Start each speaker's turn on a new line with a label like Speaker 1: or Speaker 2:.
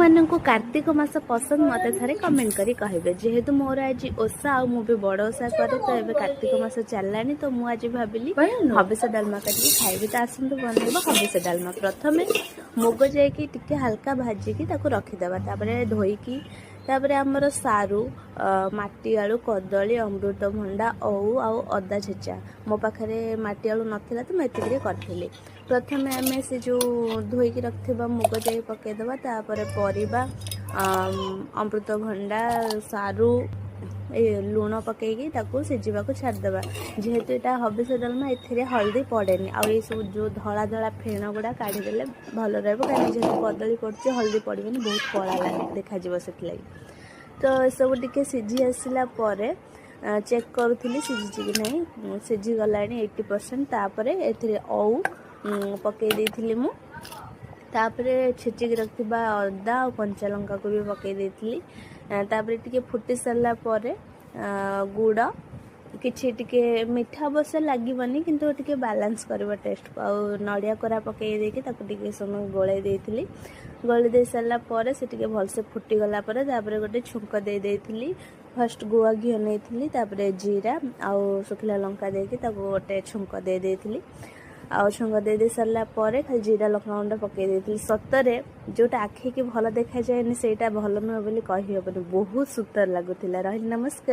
Speaker 1: କେଉଁମାନଙ୍କୁ କାର୍ତ୍ତିକ ମାସ ପସନ୍ଦ, ମୋତେ ଥରେ କମେଣ୍ଟ କରି କହିବେ। ଯେହେତୁ ମୋର ଆଜି ଓଷା ଆଉ ମୁଁ ବି ବଡ଼ ଓଷା କରେ, ତ ଏବେ କାର୍ତ୍ତିକ ମାସ ଚାଲିଲାଣି, ତ ମୁଁ ଆଜି ଭାବିଲି ହବିଷ ଡାଲମା କରିକି ଖାଇବି। ତ ଆସନ୍ତୁ ବନେଇବା ହବିଷ ଡାଲମା। ପ୍ରଥମେ ମୁଗ ଯାଇକି ଟିକେ ହାଲକା ଭାଜିକି ତାକୁ ରଖିଦେବା। ତାପରେ ଧୋଇକି, ତାପରେ ଆମର ସାରୁ, ମାଟି ଆଳୁ, କଦଳୀ, ଅମୃତଭଣ୍ଡା, ଓଉ ଆଉ ଅଦା ଛେଚା। ମୋ ପାଖରେ ମାଟି ଆଳୁ ନଥିଲା, ତ ମୁଁ ଏତିକିରେ କରିଥିଲି। ପ୍ରଥମେ ଆମେ ସେ ଯେଉଁ ଧୋଇକି ରଖିଥିବା ମୁଗ ଯାଇ ପକାଇଦେବା। ତାପରେ ପରିବା, ଅମୃତଭଣ୍ଡା, ସାରୁ, ଏ ଲୁଣ ପକାଇକି ତାକୁ ସିଝିବାକୁ ଛାଡ଼ିଦେବା। ଯେହେତୁ ଏଇଟା ହବିଷ ଡାଲମା, ଏଥିରେ ହଳଦୀ ପଡ଼େନି। ଆଉ ଏଇସବୁ ଯେଉଁ ଧଳା ଧଳା ଫେଣ ଗୁଡ଼ା କାଢ଼ିଦେଲେ ଭଲ ରହିବ, କାହିଁକିନା ଯେହେତୁ କଦଳୀ ପଡ଼ୁଛି, ହଳଦୀ ପଡ଼ିବନି, ବହୁତ କଳା ଲାଗେ ଦେଖାଯିବ ସେଥିଲାଗି। ତ ଏସବୁ ଟିକେ ସିଝି ଆସିଲା ପରେ ଚେକ୍ କରୁଥିଲି ସିଝିଛି କି ନାହିଁ। ସିଝିଗଲାଣି 80%। ତାପରେ ଏଥିରେ ଓଉ ପକାଇ ଦେଇଥିଲି ମୁଁ। ତାପରେ ଛେଚିକି ରଖିଥିବା ଅଦା ଆଉ କଞ୍ଚା ଲଙ୍କାକୁ ବି ପକାଇ ଦେଇଥିଲି। ତାପରେ ଟିକେ ଫୁଟି ସାରିଲା ପରେ ଗୁଡ଼ କିଛି, ଟିକେ ମିଠା ଅବଶ୍ୟ ଲାଗିବନି, କିନ୍ତୁ ଟିକେ ବାଲାନ୍ସ କରିବ ଟେଷ୍ଟକୁ। ଆଉ ନଡ଼ିଆ କୋରା ପକାଇ ଦେଇକି ତାକୁ ଟିକେ ସମୟ ଗୋଳେଇ ଦେଇଥିଲି। ଗୋଳେଇ ଦେଇ ସାରିଲା ପରେ ସେ ଟିକେ ଭଲସେ ଫୁଟିଗଲା ପରେ ତାପରେ ଗୋଟେ ଛୁଙ୍କ ଦେଇ ଦେଇଥିଲି। ଫାଷ୍ଟ ଗୁଆ ଘିଅ ନେଇଥିଲି, ତାପରେ ଜିରା ଆଉ ଶୁଖିଲା ଲଙ୍କା ଦେଇକି ତାକୁ ଗୋଟେ ଛୁଙ୍କ ଦେଇ ଦେଇଥିଲି। ଆଉ ଛୁଙ୍କ ଦେଇ ଦେଇ ସାରିଲା ପରେ ଖାଲି ଜିରା ଲଙ୍କା ଗୁଣ୍ଡ ପକାଇ ଦେଇଥିଲି। ସତରେ ଯେଉଁଟା ଆଖିକି ଭଲ ଦେଖାଯାଏନି, ସେଇଟା ଭଲ ନୁହେଁ ବୋଲି କହିହେବନି। ବହୁତ ସୁନ୍ଦର ଲାଗୁଥିଲା। ରହିଲି, ନମସ୍କାର।